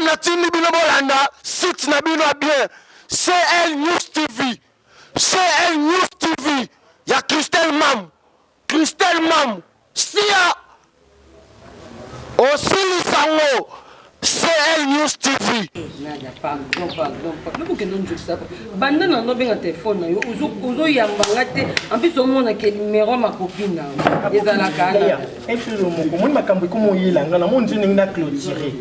Natindi bino bolanda site na bino ya bien CL News TV CL News TV ya Christelle Mamu Christelle Mamu sia osilisa ngo CL News TV. Nada, pardon, pardon, pardon. Okende onjokisa banda na nobenga telefone na yo ozoyamba nga te en plus omona ke numero ma copine na yo ezalaka efelo moko omoni makambo ekoma oyela nga namoni nzi ndenge na clôture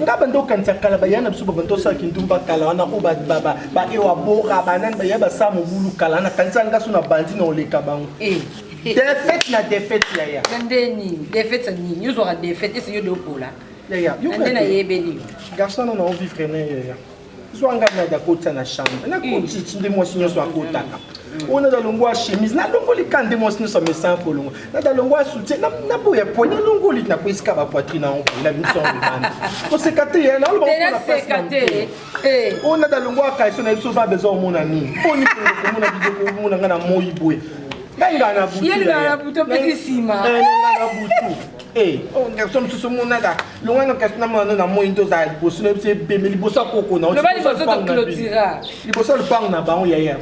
nga banda okanisa kala baya na biso babanda osala kindumba kala wana oyo baewa bora banani baya basala mobulu kala wana kanisa nga so na bandi na oleka bango eh. défaite na défaite yaya nde nini défaite nini yozwaka défaite ese yo de opola yaya nde nayebeli garçon nano ovivre na yaya zwa ngai nada kotisa na chambre nakotisi ti nde mwasi nyonso akotaka oyo nada longwa chemise nalongoli ka nde mwasi nyonso amesana kolongwa nada longwa soutien naboya poi nalongoli nakwesika bapoitrine yango boye na biso yango libanda koseka te ye nalobaseka te oyo nada longwa kaiso na biso oza besoin omona nini boni komona biloko omona ngai na moi boye ngai ngai na butu ngai na butu opesi nsima ngai na butu Eh, oh, garçon mosusu omonaka longa na kasi na mwana na moi nde ozala liboso na biso ebeme liboso ya koko na liboso ya lopango na bango yaya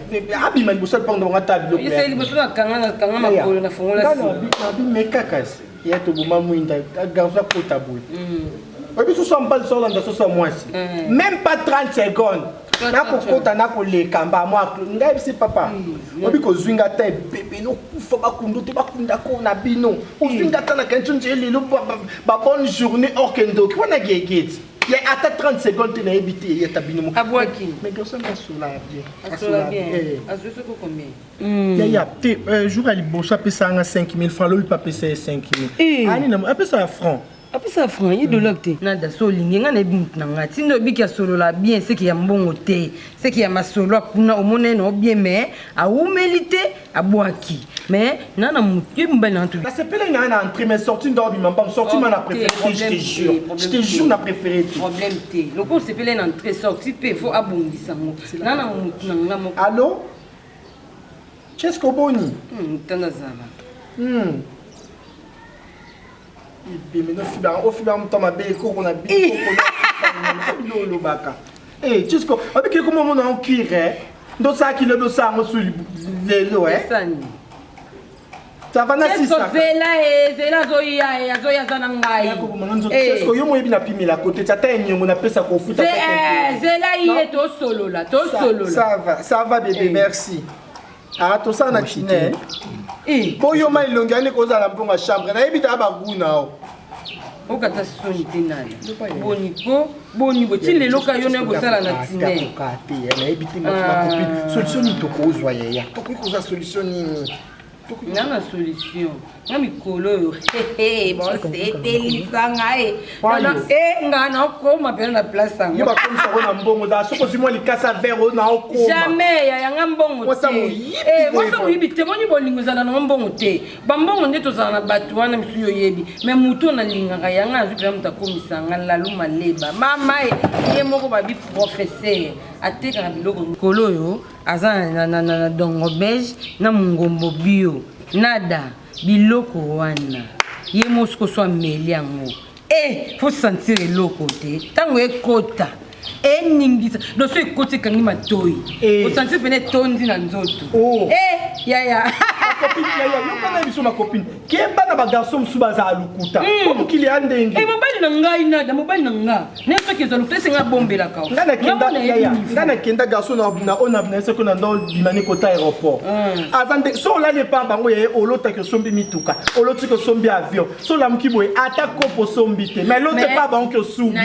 abima liboso ya lopango na bango ata bilokobimeka kasi ya toboma mwinda garçon akota boye hmm. oyebi soso ya mobali so olanda soso ya mwasi hmm. même pas 30 secondes nakokota nakoleka mba mwa ngai bisi papa hmm. obi kozwi nga ata ebebe nokufa bakundu te bakunda ko na bino ozwi nga ata na kanisi nzeye lelo babonne journée orke ndoki wana gegeti ya ata 30 seconde te nayebi te eyata bino abwaki mais garçon asola bien asola bien azwi soko combien hmm. yaya te euh, jour ya liboso apesaka nga 5000 franc lobi mpe apesa ye 5000 eh. ani na apesaka franc apesa franc ye dollar te nada so olingi ngai nayebi motu na ngai ntinda obiki asolola bien seki ya mbongo te seki ya masolo akuna omona ye nao bien mais awumeli te abwaki mais na na motu ye mobali na ngai nasepelaki na ngai na entrée mais sortie nde obima mbango sortie ma na préféré te je te jure je te jure na préféré te problème te lokola osepelaki na entrée sortie mpe faut abongisa yango na na motu na ngai moko allo Chesko boni tanda zala Ebembe no fiba ofiba moto mabe koko na bino olobaka eh Chisco abiki ko momo na cuire ndosalaki lobi osala yango su lelo eh ça va na sisa zela e zela azoya e azoya aza na ngai Chisco yo moyebi napimela kote ti ata eniongo napesa kofuta zela ye tosolola tosolola ça va ça va bébé merci Ah, tosala na tine eh. po yo ma elongi ani kozala mbongo ya chambre nayebi taa bagu na yo okata soni te nani boni ko boni bo ti lelo ka yo naye kosala na tine te nayebi te ah. solution nini tokozwa yaya tokoki kozwa solution nini nga na solution nga mikolo oyo bosepelisa ngai e nga nakoma mpena na place yango bakomisako na mbongo ozala soki ozwi mwa likasa vert oyo naokoma jamais yaya nga mbongo te mwasa moyibi te boni bolingo ezala nango mbongo te bambongo nde tozala na bato wana misusu yo oyebi me motu oyo nalingaka yanga nazwi mpena moto akomisa nga lalu maleba mama ye moko babi professeur atekaka biloko mikolo oyo aza na, na, na, na dongo beige na mongombo bio nada biloko wana ye mosiko so ameli yango e fo sentir eloko te ntango ekota eningisa doso ekoti ekangi matoi eh. osentir pene etondi na nzoto oh. eh, yaya yokana biso ma copine keba na bagarçon mosusu bazala lokuta hmm. po mokili ya ndenge eh, mobali na ngai nada mobali na nga naye soki eza lokuta esenga abombelaka nga nakenda garçon na oyo na soki na ndo bimani kota aéroport hmm. aza nde so olali epa bango yaye olotaki osombi mituka olotiki osombi avion so olamuki boye ata kopo osombi te mais lote epa bango ki osubi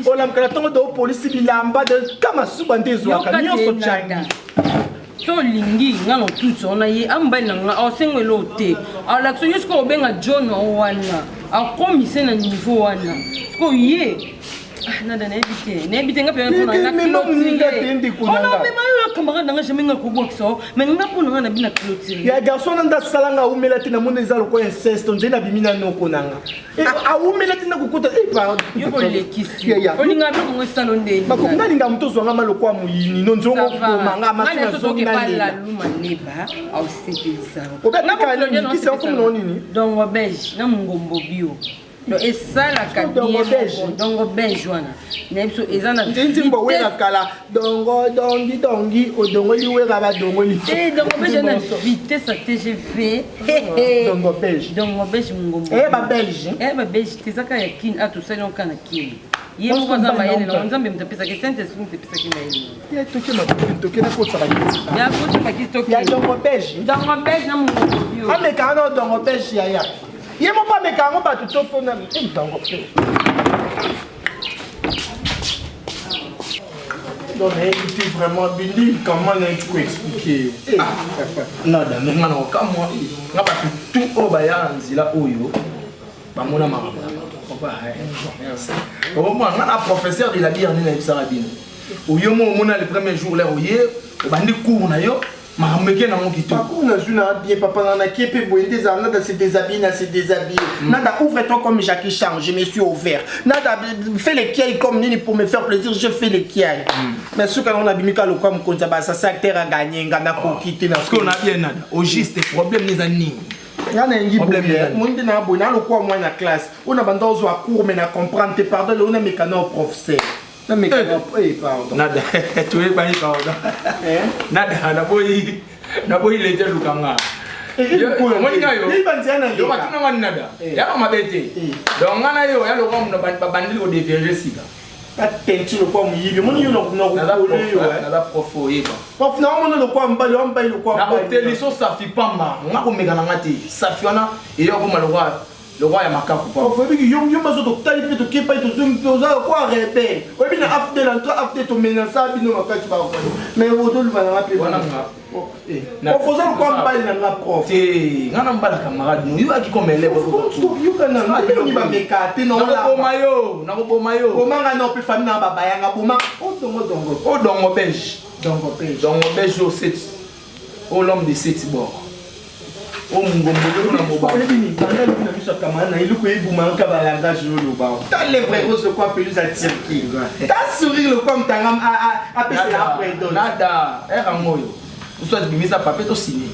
olamuka na ntongo do polisi bilamba de kama suba nde ezwaka nyonso cangi so olingi nga na otuti wana ye amobali na nga aosengo eloo te alakisa yo sikoyo obenga john wana akomise na niveau wana sikoyo ye ah, nada nayebi te nayebi te nga mpenamema yo camarade nanga jamais nga kobwakisa o mais nga mpo na nga nabi na clôture ya garçon na nda asala nga awumela te namoni eza lokola inceste nzei nabimi na noko na nga Eh, awumela te nakokuta eh, yo bolekisi olinga biloko ngo esalo ndeni bakoki nalinga moto ozwa nga ma lokwa moyini no nzongo koma nga maso nazongi nalela maleba ausepelisa obetikisi yango nini dongo belge na mongombo bio. Donc esalaka Dongo bien belge. moko. Dongo belge wana na biso eza na Nzimbo wera kala dongo dongi dongi odongoli wera badongoli. Eh, dongo belge na vitesse ya TGV. Dongo belge. Dongo belge mongombo. Eh ba belge. Eh ba belge te ezaka ya Kin a tosali yango kaka na Kin. Ye moko aza mayele na Nzambe moto apesaki Saint Esprit moto apesaki mayele. Ye toke makisi toke na kotisa bakisi. Ya koti makisi toke. Ya dongo belge. Dongo belge na mongombo bio. Ameka wana dongo belge yaya. Ye moko ameka yango bato tofona dongo belge. Donc nayebi te vraiment bindi comment nayebi koexplike yo. Nada ndenge nga na kokamwa nga bato tout oyo baya na nzela oyo bamona makambo na bango. Okomona nga na professeur de la bière nde nayebisaka bino oyo mo omona le premier jour lere oye obandi cours na yo makambo eke nango kitoko. Parcours nazwi na bien papa na nakie mpe boye nde ezala nada se déshabille na se déshabille. Nada ouvre-toi comme Jackie Chan, je me suis ouvert. Nada fais les kiai comme nini pour me faire plaisir, je fais les kiai. Mais soki yango nabimi kaka lokwa mokonzi ya basasa acteur aganye nga nakoki te na Parce que on a bien nada au juste problème eza nini? Nga nayengi Problème boye ezali. moi nde na boye na lokwa mwana classe oyo na banda ozwa cours mais na comprendre te pardon lelo nameka na professeur nameka na eh pardon. Nada toyebani pardon. Eh? Nada naboyi naboyi lete lukanga. Omoni nga yo Yeba nzela na yo leka. batuna nga nada Eh. yaka mabe te. Eh. Donc nga na yo ya lokwa muno babandeli kodevierge sika. Batenti lokwa moyibi omoni yo Naza nakokole prof yo. naza prof oyeba. Prof na omona lokwa mobali wa mobali lokwa Na mobali. hoteli so safi pamba nga komeka na nga te safi wana eya koma lokwa lokwa ya makaku pamba. Prof oyebiki yo yo mazo totali mpe tokepai tozongi mpe oza lokwa rebelle oyebi na afdel entre afdel tomenasa bino makasi bakoni mais ozoluba nanga mpe Wana nga. Prof oza lokwa mobali na nga prof. Te nga na mbala camarade no yo aki comme élève. Yoka na nga ndenge bameka te na Nakoboma yo nakoboma yo. bomanga na mpe famille na babayanga boma odongo dongo. O dongo belge. Dongo mpe. Dongo belge au sept. O l'homme de sept bord. O mungombo yo na mobali. Oyebi nini banda lobi na miso ya camarade na eloko ebumaka balangage oyo oloba ta lèvre rose lokwa pelouse ya Turquie ta sourire lokwa motanga apesela apredon. Nada ere yango oyo. Soit bimisa papier to signer.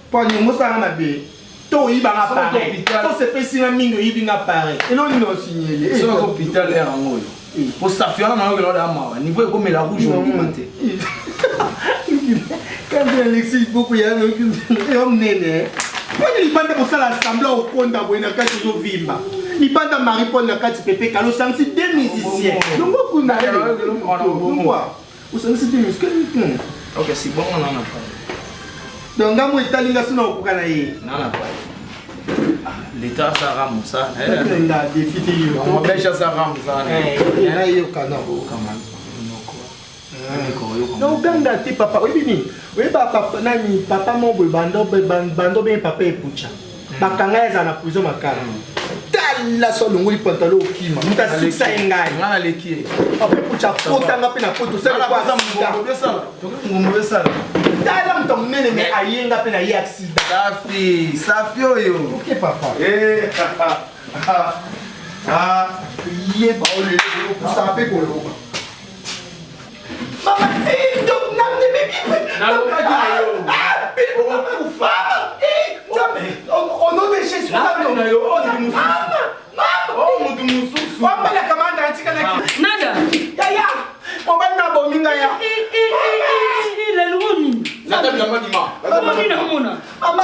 Mpo nini osala mabe to oyibanga Soki pareil hôpital. to sepesinga mingi oyibinga pareil eloko nini osignele. Soki hôpital ere yango oyo. Po safi wana nayoki na mawa niveau ekomela rouge ondima te. Kandi Alexis boko ya yo monene mponi libanda kosala semblant okonda boye na kati ozovimba libanda Marie Paul na kati pepe kalo osangisi deux musiciens longo kuna longwa osangisi deux musiciens. Ok si bongo na na pa. Donc ngambo etali nga sina okoka na ye. Na na pa. L'état asala mosala. Nga défi te yo. Dongo belge asala mosala. Nayoka na na oganga te papa oyebi nini oyeba papa nani papa mo boye bando bando benge papa epucha bakanga ye azala na prison makala tala so alongoli pantalon okima moto asukisa ye ngai. Nga naleki ye. Papa epucha akotanga mpe na poto Ngombo esala. tala moto monene me ayenga mpe na ye accident. Safi safi oyo. Ok papa. Eh, ah, yeba olele okusaka mpe koloba mama Nalobaki na yo. Okokufa nzambe au nom de Jésus. Nalobaki na yo, oyo moto mosusu. Oyo moto mosusu. Wambalaka manda atikalaki. Nada. Yaya mobali na bomi ngai ya. Lelo nini? Nata bilamba bima. Omoni na omona. Mama.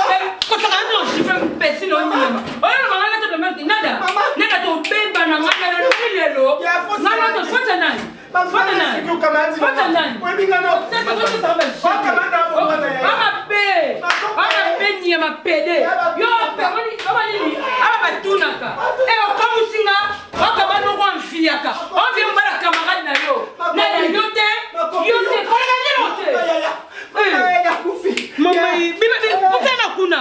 Kosaka na chiffre pesi na onyama. Oyo mama na tobema nada. Mama. Nada tobeba na ngai na lelo lelo. Ya, fausse Ngai na nani. to fota nani? Fota nani? Fota nani? oyebi ngai na Sasa sasa ba. Okamata bomwana ya. Mama be. Mama be nyama pede. Yo pe oni baba nini? Aba batunaka. Eh okamusinga, okaba noko amfiaka. Omfi mbala camarade na yo. Nada yo te. Yo te. Koleka lelo te. Nakufi. Mama, bima kutana kuna.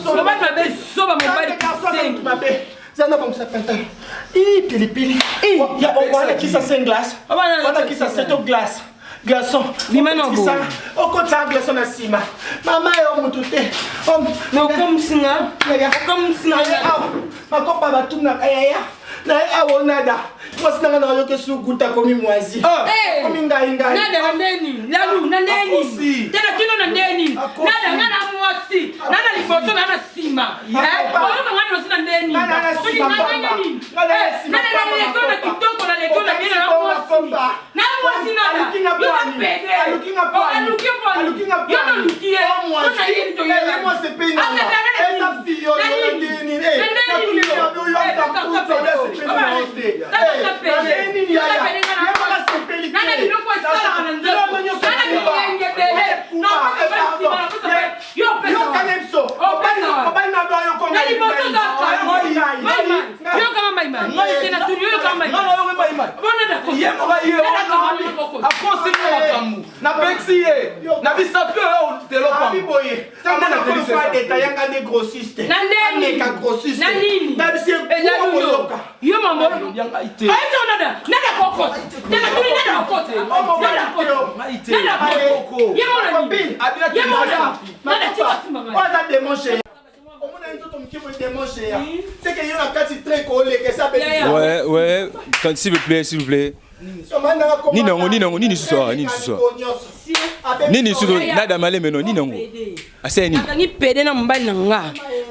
Mobali mabe zoba mobali kisengi. Zana bongisa pantalon. Ih, pilipili. Wana kisa sen glace. Wana Wana kisa seto glace. Glaçon. Bima na boye. Okotisa glaçon na nsima. Mama yo motu te. Mais okomusinga, Yaya. okomusinga. Makopa batunaka yaya. Naye awa onada mwasi nanga nayoki sukuta akomi mwasi. Eh. Akomi ngai ngai. Nada na ndeni lalu na ndeni Akosi. tena kino na ndeni Akosi. nada nga na mwasi na na liboso na na nsima oyoka nga nosi na ndeni Nga na na Soki nsima nga na pamba. nini? Nga na na Eh, nsima nada na pamba leko na makopa. kitoko na leko na bien na Okati mwasi makopa. na mwasi nada Aluki nga yo za pwani. pede Aluki nga Oh, pwani. aluki yo pwani Aluki nga yo pwani. noluki ye Oh, mwasi. Yo na ye nito Eh, ye mwasi epeyi na nga. Eh, ta fille oyo, Na na nini? ndeni. Eh, Na ndeni natuni yo. yo, yo, Eh, ta tata mputu, pede. oyo asepeli na yo te. Tata Eh, pede. na ndeni yaya. Tata pede nga na Ye moko mwasi. asepeli te. Nana biloko esalaka na nzoto. Biloko nyonso Nana ekuba. bilenge ebele. Ekuba. Na opesa Eh, pe pardon. nsima, na opesa pe- yo opesa Yo wa. kanya biso. Opesa wa. Mobali na yo yokonga Na liboso ngai. za kaka. Ngai. Maimai. Ngai. Yo kama maimai. Tena tuni, yo kama Nga maimai. na yo maimai. Bona na kosa. Ye moko ye Nana wana kama moko kosa. akosi nga makambo napekisi ye na bisapi oyo telo Abi pamba boye. Ntango Amona na telisi kolofa eza. détaillant nga nde grossiste. Na ndeni. Ameka grossiste. Na nini? Na biso Eh, na ekuwa luyo. koyoka. Yo mambo. Ya ngai te. Ayi so nada. Nada kokosa. Tena tuni nada kokosa. Nada kokosa. Ngai te. Nada kokosa. Koko. Ye mona nini? Copine. Abina Ye mona telisi. nini? Nada tika simba ngai. Oyo aza démon géant. Omona ye nzoto moke boye démon géant. C'est que yo na kati train koleka eza Ya, ya. bebisa. Ouais, s'il vous plaît, s'il vous plaît. Nini yango, nini yango, nini susu awa, nini susu awa. Nini susu, nada maleme no, nini yango. Asaya nini? Nakangi pede na mobali na nga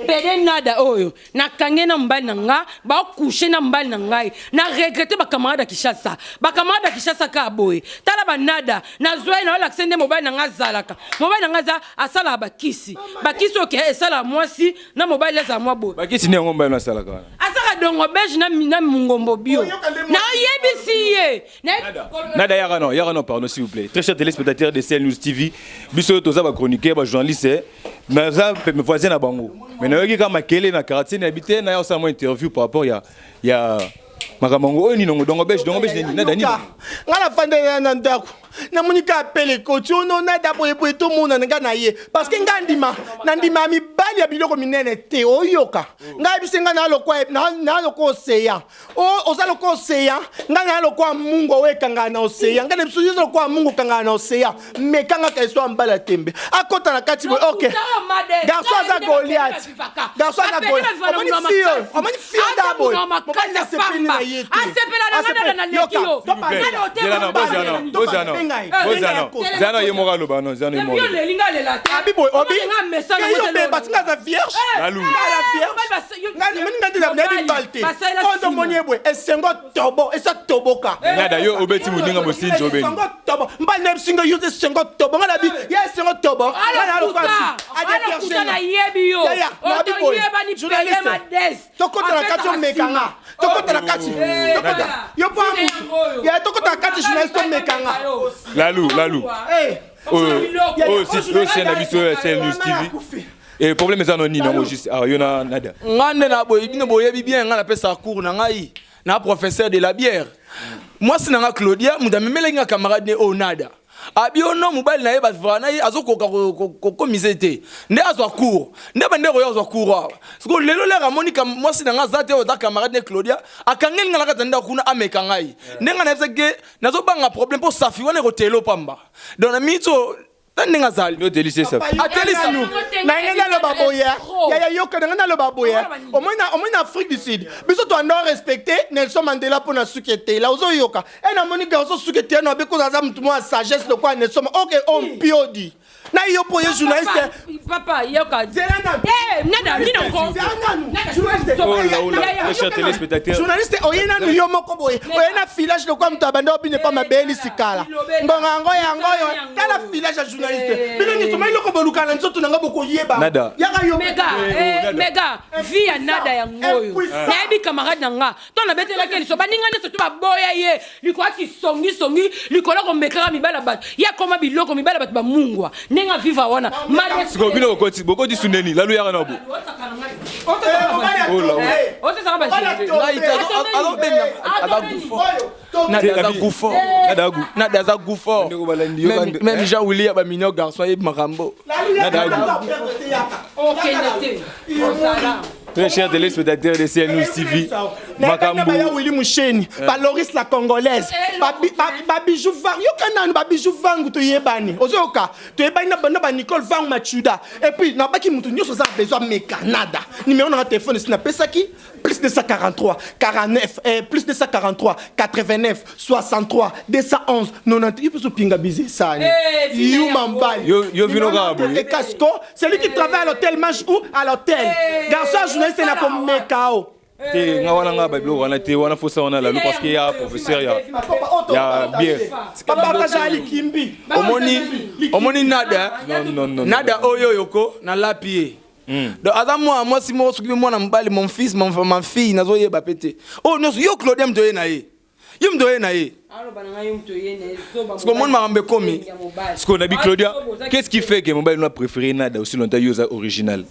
pede nada oyo nakangi ye na mobali na nga baokushe na mobali na ngai na regrete bacamarade ya Kinshasa, bacamarade ya Kinshasa kaka boye. Tala banada nazwa ye, naolakisa nde mobali na nga azalaka. Mobali na nga aza asalaka bakisi, bakisi oke esalaka mwasi na mobali azala mwa boye. Bakisi nini yango mobali no asalaka wana? Azaka dongo belge na mungombo bio. Oyoka nde mwasi. Nayebisi ye. Nada yaka non, yaka non, pardon s'il vous plaît. Très chers téléspectateurs de CL News TV, biso toza ba chroniqueur, ba journaliste, naza pe voisin na bango. Mais nayoki kaka makele na quartier na habité na osala mwa interview par rapport ya makambo yango oyo nini yango dongo belge, dongo belge nini, nada nini? Nga nafandela na ndako, namoni ka apele ekoti ono nada boyeboye, tomonana nga na ye parce que nga ndima na ndima ya mibali ya biloko minene te. Oyoka ngai yebisi nga na lokwa na lokwa océan. Oza lokwa océan, ngai na lokwa mungu oyo ekangaka na océan. Ngai na biso yo oza lokwa mungu okangaka na océan, mekanga ka eso ya mbala ya tembe akota na kati boye. Ok, garçon aza Goliath, garçon aza Goliath. Omoni fille oyo, omoni fille da boye, mobali asepeli na ye te. Asepela na nga, nada naleki yo. Zela bozana, bozana. Bozana. Zana ye moko aloba non, zana ye moko. Yo lelinga alela te. Abi boye obi Nga mesana. Ke yo be batinga aza vierge. Lalu. Nga la vierge, moni nga te nayebi mbali te. Oyo tomoni ye boye, esengo tobo esa toboka. Nada yo obeti moninga mosinzi obeni. Esengo tobo, mbali na bisinga yo te, esengo tobo. Nga nabi ye esengo tobo, nga na lokwa Alokuta, nayebi yo. Yaya, nabi boye. Otoyebani pele. Journaliste. Mades. Tokota na kati, omekanga, tokota na kati, tokota yo mpo mutu ya tokota na kati. Journaliste, omekanga. Lalu, lalu. Eh, Oyo oyo si oyo chaîne na biso ya CL News TV. Et problème eza no nini yango juste ah yo na nada. Nga nde na boye, bino boyebi bien nga napesaka cours na ngai na professeur de la bière. Mwasi na nga Claudia moto amemelaki nga camarade ne oyo nada abi ono mobali na ye bavivaka na ye azokoka kokomise te, nde azwa cours, nde bandeko oyo azwa cours awa. Siko lelo lere amoni mwasi na nga aza te, oyo aza camarade ne Claudia, akangeli nga na kati ya ndako kuna, ameka ngai. Nde nga nayebisaki ke nazobanga problème mpo safi wana ekotelo pamba. Donc na miniti oyo ta ndenge azali. Ndio delicieux ça. Atelisa. Na ngai naloba boye, yaya, yoka na ngai naloba boye. Omoi na Afrique du Sud, biso toanda respecte Nelson Mandela mpo na suki etela. Ozoyoka e namoni garçon suki etela na abe koza aza motu mwa ya sagesse lokola Nelson. Ok, ompiodi na yo mpo ye journaliste. Papa, yoka. Zela nanu. Eh, nada nini ngo? Zela nanu. Journaliste. Oh là, oh là, très chers téléspectateurs. Journaliste, oye nanu yo moko boye, oye na filage lokola moto abanda obine pa mabeli sikala ngonga yango yango oyo. Tala filage ya journaliste. Bino nyonso mai eloko boluka na nzoto na nga bokoyeba. Nada. Yaka yo. Mega, eh, nada. mega vie ya nada yango oyo. Impuissant. Nayebi camarade na nga to nabetelaki ye liso, baninga nyonso to baboya ye likolo ya kisongisongi, likolo ya komekaka mibali ya bato. Ye akoma biloko mibali ya bato bamungwa ndenge aviva wana. Siko bino bokoti bokoti sundeni lalu yaka na bo. Oh là, oh. Osesaka. Ngai te, azobenga aza gufort. Nada aza gufort. Nada agu. Nada aza gufort. Ndeko balandi yo Même même Jean Willy ya bamignon garçon ayebi makambo. Nada agu. Okende te, ozala. Très chers téléspectateurs de CNews TV, makambo ya Willy Musheni, ba Loris la congolaise, ba bijou vangu, yoka nanu ba bijou vangu toyebani. Ozoyoka, toyebani na bana ba Nicole Vangu Machuda. Et puis na baki mutu nyonso za besoin me Canada. Numéro na téléphone si na pesaki plus 243 49 plus 243 89 63 211 90. Il faut pinga bize ça. Yuma mbali. Yo vino kaka boye. Et Casco, c'est lui qui travaille à l'hôtel, mange où? À l'hôtel. Garçon journaliste na ko mekao. Te nga wana nga ba biloko wana te wana fosa wana lalo parce que ya professeur ya ya bien. Papa Kajali Kimbi. Omoni omoni nada. Non non non. Nada oyo yoko na lapi ye. Donc aza mwana mwasi moko soki mwana mobali mon fils mon ma fille nazoyeba pe te. Oh nyonso yo Claudia moto oye na ye. Yo moto oye na ye. Parce que omoni makambo ekomi. Parce que Nabi Claudia, qu'est-ce qui fait que mobali no préféré Nada aussi longtemps yo oza original?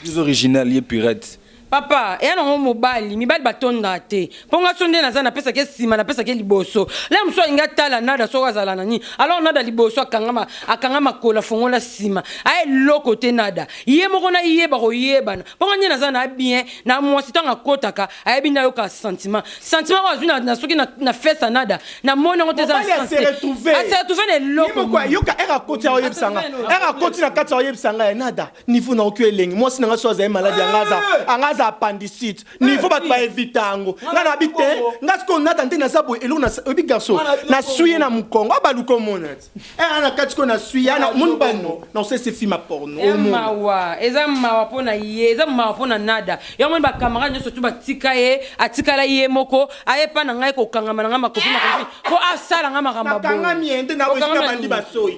Yo original ye pirate. Papa, eya nango mobali, mibali batondaka te. Mpo nga so nde naza napesaki ye nsima, napesaki ye liboso. La mosusu alingi atala Nada soki azala na nini. Alors Nada liboso akanga akanga makolo afongola nsima. Aya eloko te Nada. Ye moko na ye bakoyebana. Mpo nga nde naza na bien, na mwasi ntango akotaka, ayebi nde ayoka sentiment. Sentiment oyo azwi na soki na fesse ya Nada, namoni yango te eza na sens te. A se retrouver na eloko. Yoka ere akoti aoyebisa nga. Ere akoti na kati aoyebisa nga ya Nada. Niveau na oki elengi mwasi na nga so azali maladi angaza angaza appendicite niveau bato baevita yango nga na bi te nga sikoyo nata nde naza boye eloko oyebi garçon nasui ye na mokongo abaluka omona ti aa na kati sikoyo nasui ye moni bano na osese film ya porno mawa eza mawa mpo na ye eza mawa mpo na nada yango moni bacamarade nyonso tu batika ye atikala ye moko aye epa na ngai kokangama na ngai makofi makofi mpo asala ngai makambo nakangami ye nde naoesika bandi basoi.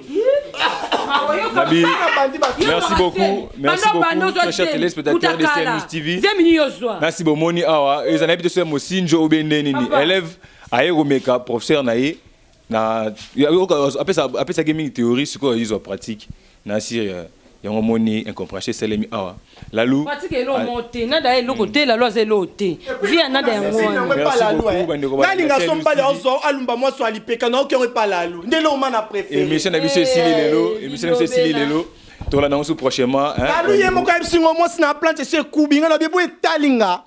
Nabi, merci beaucoup, merci beaucoup, très chers téléspectateurs de CNews TV. Merci bomoni awa, ezana yebi toso ya mosinjo obe nde nini. Élève aye komeka professeur na ye na apesa apesaki mingi théorie sikoyo ayizwa pratique na sire yango moni incompréhension esalemi awa lalu pratique eloko moko te nada eloko te lalu aza eloko te vie ya nada yango wana nalinga so mobali azwa alumba mwasi alipeka na oki yango epa lalu nde eloko ma na préféré émission na biso esili lelo émission na biso esili lelo tolanda yango su prochainement lalu ye moko ayebisi ngo mwasi na plante esi ekubi nga na biebo etalinga.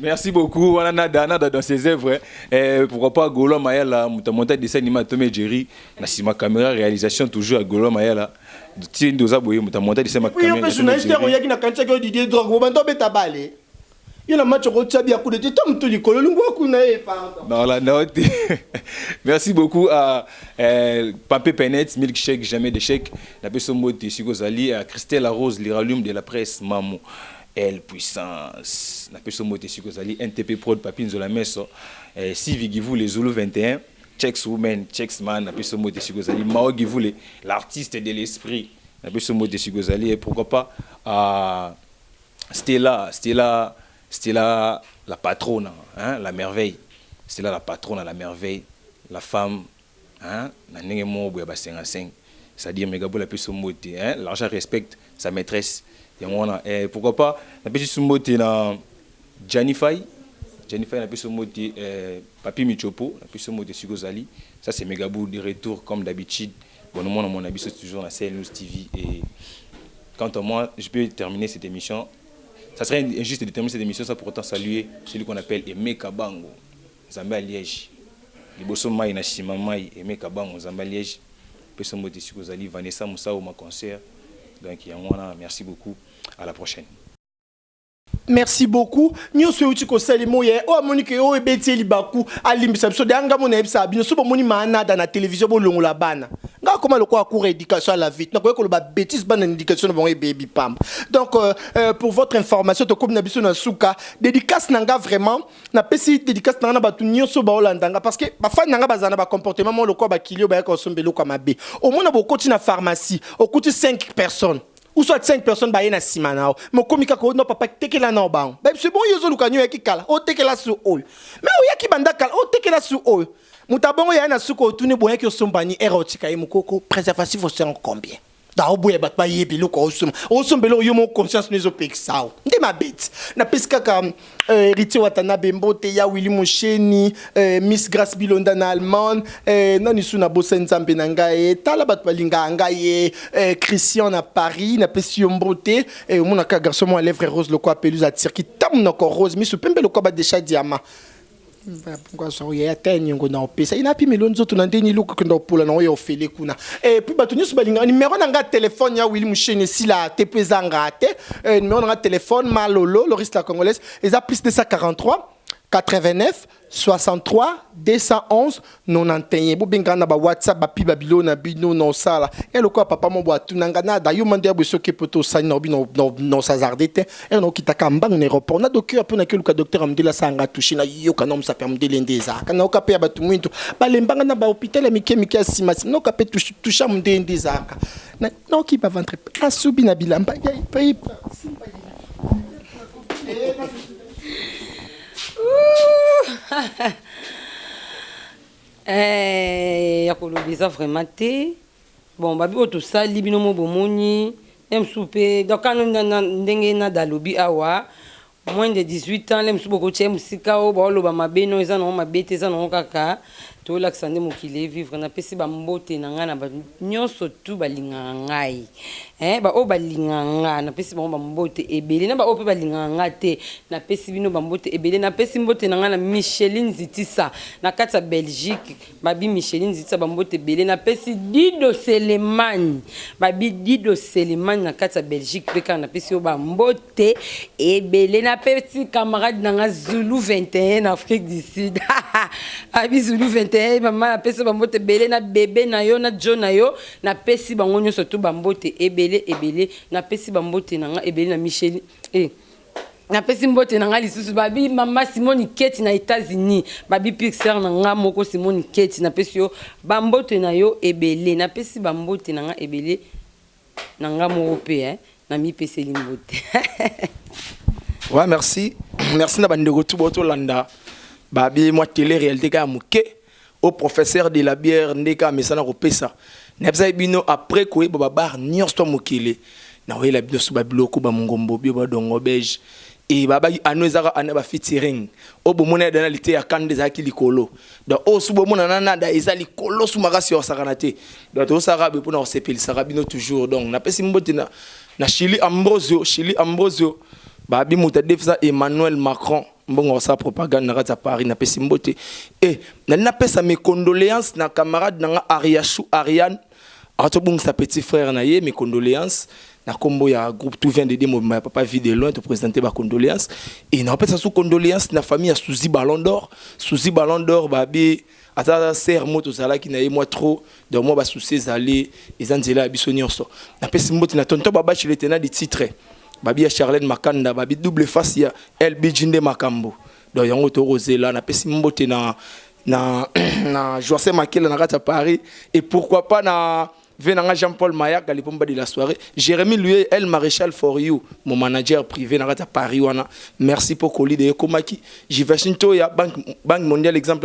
Merci beaucoup. Wana Nada, Nada dans ses œuvres. Eh, pourquoi pas Golo Mayala, Mouta dessin animé Tomé Jerry, na sima caméra réalisation toujours à Golo Mayala. Tiens, doza boye Mouta monta dessin ma caméra. Oui, journaliste oyaki na kanisa ko Didier Drogba, bando beta bale. Yo na match ko tsabi ya coup de tête mutu likolo lungu kuna e pardon. Non la note. Merci beaucoup à Papé Penet, Milkshake jamais d'échec. Na peso mbote siko zali à Christelle Rose l'iralume de la presse Mamou. Elle puissance. Na peso mbote siko zali NTP Prod Papi Nzola Meso, Sivi Givu les Zulu 21, Checks Women, Checks Man, na peso mbote siko zali Mao Givu l'artiste de l'esprit. Na peso mbote siko zali et pourquoi pas à Stella, Stella, Stella la patronne, hein, la merveille. Stella la patronne, la merveille, la femme, hein, na ndenge moko boye ba 55. C'est-à-dire Megabo la peso mbote, hein, l'argent respecte sa maîtresse. Yango wana, eh, pourquoi pas na peso mbote na Gianni Fay, Gianni Fay na peso mbote, eh, Papi Michopo na peso mbote siko zali. Ça c'est Megabo de retour comme d'habitude. Bon, moi mon habit c'est toujours na CNews TV et quant à moi, je peux terminer cette émission. Ça serait injuste de terminer cette émission sans pour autant saluer celui qu'on appelle Aimé Kabango, Zamba Liège. Liboso mai na sima mai Aimé Kabango, Zamba Liège. Peso mbote siko zali Vanessa Moussa ma concert. Donc yango wana, merci beaucoup. À la prochaine. Merci beaucoup. Nyonso euti kosala moye oyo amoni ke oyo ebeti libaku alimbisa biso de anga mona yebisa bino so bomoni maanada na télévision bolongola bana nga koma lokola cours éducation à la vite nakoki koloba bêtise bana na éducation na bango ebebi pamba. Donc pour votre information tokomi na biso na suka dédicace na nga vraiment napesi dédicace na nga na bato nyonso baolanda nga parce que bafani na nga bazala na bacomportement moko lokola bakili oyo bayaka kosomba eloko ya mabe. Omona bokoti na pharmacie okuti 5 personnes ou soit 5 personnes baye na nsima na yo mais okomi kaka no papa tekela na bango bayebisi bon yo ozoluka nio oyaki kala otekela su oyo mais oyaki banda kala otekela su oyo moto abongo yaya na suka otuni boyaki osombani ere otika ye mokoko préservatif osengo combien. Daoboya bato bayeba eloko osomba, osomba eloko yo moko conscience no ezopekisa yo nde mabe ti. Napesi kaka Héritier Watanabe mbote, ya Willi Mosheni, Miss Grace Bilonda na Allemagne, nani su nabosa, Nzambe na ngai, tala bato balingaka ngai ye, Christian na Paris, napesi yo mbote. Omonaka garçon moko lèvre rose lokola pelouse ya Turquie, ta monoko rose, miso pembe lokola badesha diama. Yaya ta niongo na opesa ye, napimelo nzoto na ndeni eloko kenda opola na oyo ofele kuna. Et puis bato nyonso balingaka numéro na nga telefone ya Willi Musheni esila te mpo ezanga te. Numéro na nga telefone Malolo Loris la Congolaise eza plus 243 89 63 211 91. Bobengaka na baWhatsApp, bapi babilo na bino na osala ya lokola papa mo bo atunanga na da yo mande ya boye. Soki po tosali na bino na osazarde te, ere na okitaka mbangu na aéroport na docteur mpo naki oluka docteur ya mondele asalanga touche, nayoka na mosapi ya mondele nde ezalaka, nayoka mpe ya bato mwindu balembanga na bahôpital ya mike mike ya nsima nsima, nayoka mpe touche ya mondele nde ezalaka, naoki baventre nasubi na bilamba ya ipa. Ya koloba eza vraiment te. Bon, babi oyo tosali bino mo bomoni ye mosusu mpe. Donc kana ndenge Nada alobi awa, moins de 18 ans, le mosusu bokotia ye mosika oyo baoloba mabe. No, eza nango mabe te, eza nango kaka tolakisa nde mokili evivre. Napesi bambote na ngai na bato nyonso tu balingaka ngai, baoyo balingaka nga, napesi bango bambote ebele, na baoyo mpe balingaka nga te, napesi bino bambote ebele. Napesi mbote na ngai na Micheline Zitisa na kati ya Belgique, babi Micheline Zitisa, bambote ebele. Napesi Dido Selemani, babi Dido Selemani na kati ya Belgique mpe kaka, napesi yo bambote ebele. Napesi camarade na nga Zulu 21 na Afrique du Sud, abi Zulu 21, mama, napesi bambote ebele na bebe na yo na jo na yo. Napesi bango nyonso tu bambote ebele ebele. Napesi bambote na nga ebele na Michel, napesi mbote na ngai lisusu babi mama Simoni Keti na États-Unis, babi pixer na nga moko Simoni Keti, napesi yo bambote na yo ebele. Napesi bambote na nga ebele na nga moko mpe, namipeseli mbote. Ouais, merci, merci na bandeko tu botolanda. Babi mwa télé réalité kaka moke au professeur de la bière nde kaka mesana kopesa. Nayebisaki bino, après koyeba babar nyonso to mokili, nakoyela bino so babiloko bamongombo bio badongo belge e babaki ano ezaka ano ya bafeaturing oyo bomona ya dana lite ya kanda ezalaki likolo. Donc oyo su bomona na Nada eza likolo su makasi ya kosakana te. Donc tozosalaka boye mpona kosepelisaka bino toujours. Donc napesi mbote na Chili Ambrosio, Chili Ambrosio, babi moto adefisa Emmanuel Macron mbongo kosala propagande na kati ya Paris, napesi mbote. E nali napesa mes condoléances na camarade na nga Ariashu Ariane, akatobungisa petit frère na ye. Mes condoléances na kombo ya groupe Tout vient de Dieu mobimba ya papa Vie de loin, toprésente bacondoléance. E napesa su condoléance na famille ya Suzy Ballon d'Or, Suzy Ballon d'Or, babi ata ser mo tozalaki na ye mwa trop. Donc mwa basusi ezali, eza nzela ya biso nyonso. Napesi mbote na tonton Babachi, le tenant du titre, babi ya Charlène Makanda, babi double face ya LBG nde makambo. Donc yango tokozela. Napesi mbote na Joacin Makela na kati ya Paris, et pourquoi pas na ve nanga Jean-Paul Mayaka, lipomba de la soirée, Jérémy Loué El Maréchal for you, mon manager privé na kati ya Paris wana. Merci pour colis de ekomaki Jivashin Toya, Banque Mondiale, exemple.